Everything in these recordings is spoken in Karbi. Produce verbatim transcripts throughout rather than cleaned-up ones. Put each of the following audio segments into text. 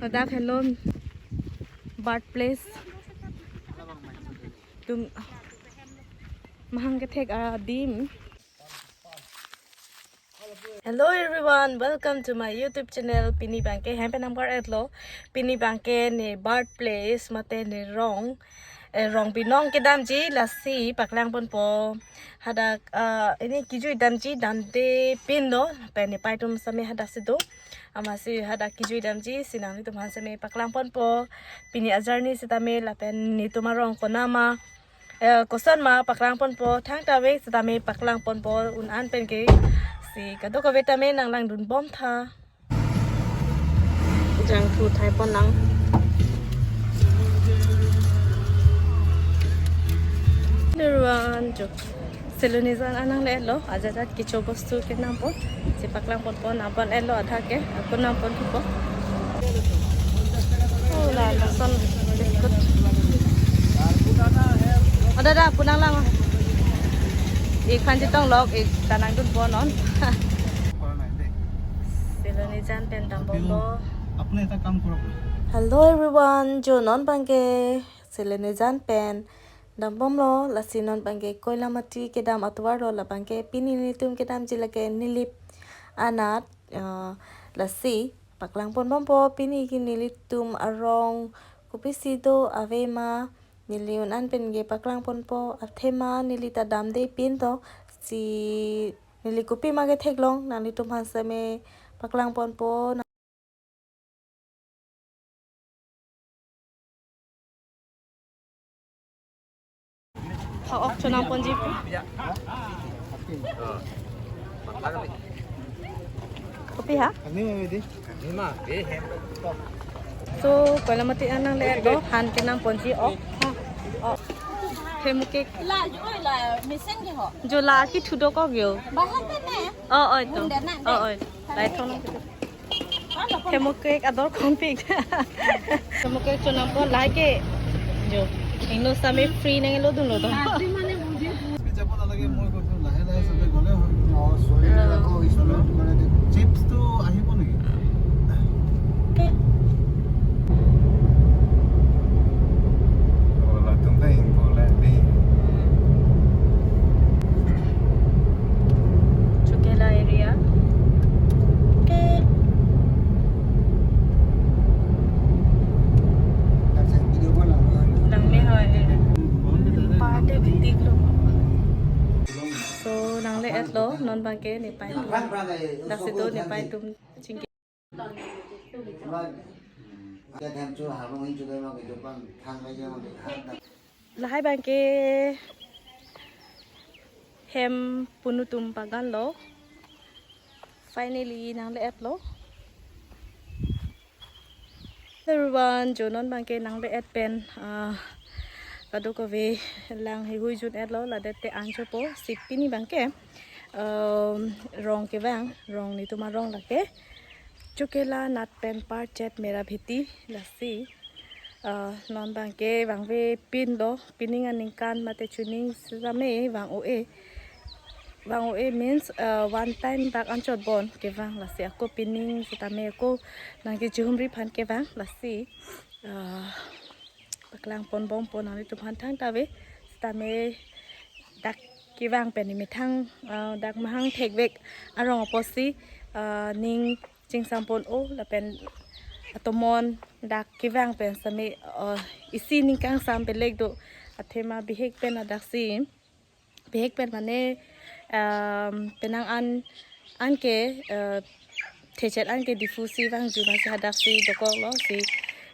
Ladak henlo birthplace atum mahang kethek adim. Hello everyone, welcome to my YouTube channel. Pini abangke hem pen nangbar-etlo. Pini abangke ne birthplace mate ne rong, eh, rong binong kedamji lasi paklang ponpo. Hadak, ah, pini kejui damji damde pinlo, pen nepei atum same hadak si do. Amatsi hadak kejui damji si nanglitum aphan same paklang ponpo. Pini ajarni sitame lapen netum arong konama, eh, koson ma paklang ponpo, thangta ave sitame paklang ponpo un-an pen ke. Si kadokave tame nanglangdun bom tha. Jangthu thai pon nang. Nurwan jo. Silo nijan an nangle-etlo, ajat ajat kecho bostu kenampo. Si paklang ponpo, nangpon-etlo adha ke, ako nangpon thupo. Oh, la, lason biscuit. Oh, dada, punang lang. Ik phan chetong lok, ik ta nangdun bonon. Silo nijan pen dambomlo. Apune ekta kam korok. Hello everyone, jo non abangke silo nijan pen dambomlo, lasi non abangke Koilamati kedam atovarlo, labangke pini nelitum kedamji lake Nilip anat, eh, lasi paklang pon bompo pini ke nelitum arong kopisi do ave ma neli un-an pen ke paklang ponpo, athema neli ta damde pinlo, si neli kopima ketheklong nanglitum aphan same paklang ponpo. Tha-ok chonam ponji pu. Kopi ha? So, Koilamati an nangle-etlo, han kenam ponji ok. Ha. Ok. Hemu ke. La, jo, la, mesen ke ho. Jo la kethu dokok jo. Bahan pe ne. Oh, oh, ito. Bunda na, oh, oh. Lai thong. Hemu cake ador konpik. Hemu cake chonam pon lahai ke. Jo. Ingno same free nanglo dunlo to. Free mane bujhe. Free jabo nalage, moi koiso lahe lahe sobe gole hoi. Oh, sorry, oh. Ako isu lo, tumhare de. Chips to ahibo naki? Oh, latum ta ingpo la de. Chokela area. Langme hoi. Party bitik lo. So, nangle-etlo, non abangke nepei atum. Daksi do nepei atum chingki. Lahai abangke hem punutum bagan lo. Finally, nangle-etlo. Everyone, jo non abangke nangle-et pen, ah, kadokave lang heihui jun-etlo, ladet te anchopo, si pini abangke, um, rong kevang, rong netum arong lake. Chokela nat pen parchet mera bheti lasi. Ah, non abangke vangve pinlo, pining aningkan mate chuning sitame vang-o-e. Vang-o-e means, ah, one time dak anchot bon kevang lasi ako pining sitame ako nangkechihumri aphan kevang lasi. Ah, paklang pon bompo nanglitum aphan thangta ave sitame dak kevang pen methang, ah, dak mahang thekvek arong apotsi, ah, ning chingsam pon-o lapen atomon dak kevang pen sitame, ah, isi ning kangsam belek do athema bihek pen adaksi. Bihek pen mane, um, penang an, anke, uh, thechet anke Diphu si vangju amatsi hadaksi dokoklo si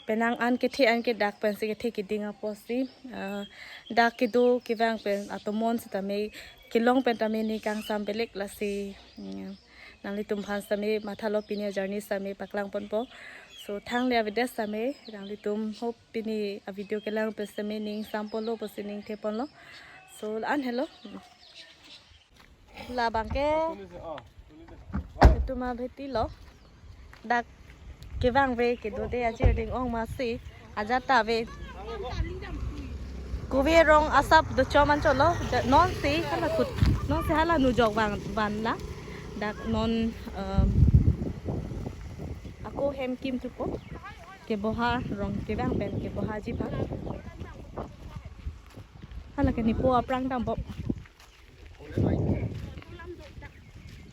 penang an kethe anke dak pensi kethe keding apotsi, uh, dak kedo kevang pen atomon sitame kelong pen tame ning kangsam belek lasi, mm, nanglitum aphan sitame mathalo pini ajarni sitame paklang ponpo. So, thangle avedet sitame, nanglitum hope pini avideo kelang pen sitame ning sampolo pusi ning theponlo. So, la-an helo. Labangke netum abheti lo. Dak kevangve kedode ajir ding-ong amatsi ajat ta ave. Kove rong asap dochom anchotlo. Da-, nonsi hala kut, nonsi hala nujok vang van la. Dak non, um, ako hem kim thupo. Keboha, rong kevang pen kebohaji aphan. Hala ke nipo aphrang dambom.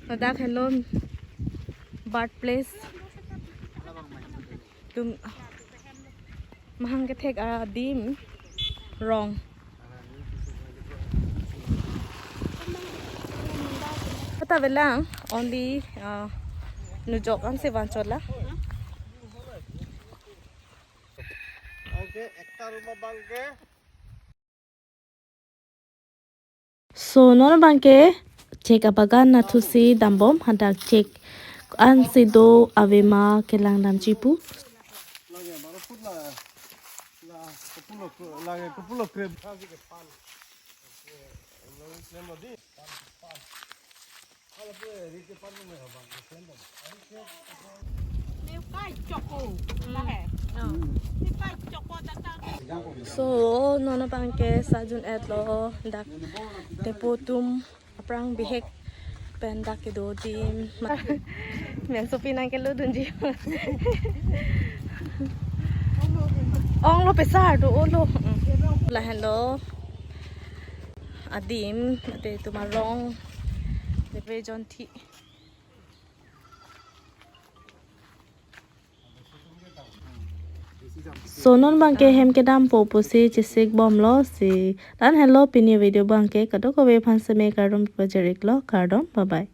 Ladak henlo birthplace. Tum mahang kethek adim rong. Kata belang only, uh, nujok an sevan chola. Okay, ekta room abang ke. So, non abang ke chek abagan nathusi dambom, hadak chek ansi do avema kelang damji pu. Lage, baru put la, la, kupulo, lage, kupulo krem. So, non abang ke sajun-etlo dak depo atum aphrang bihek pen dak kedo adim. Mensopi nangkelodunji. Onglo pesar do olo. Lahenlo adim, mate atum arong. Depe jonthi. So non abang ke hem kedampo pusi chesik bomlo si. Lahenlo pini video abang ke, kadokave aphan seme kardom pajir-iklo, kardom, bye bye.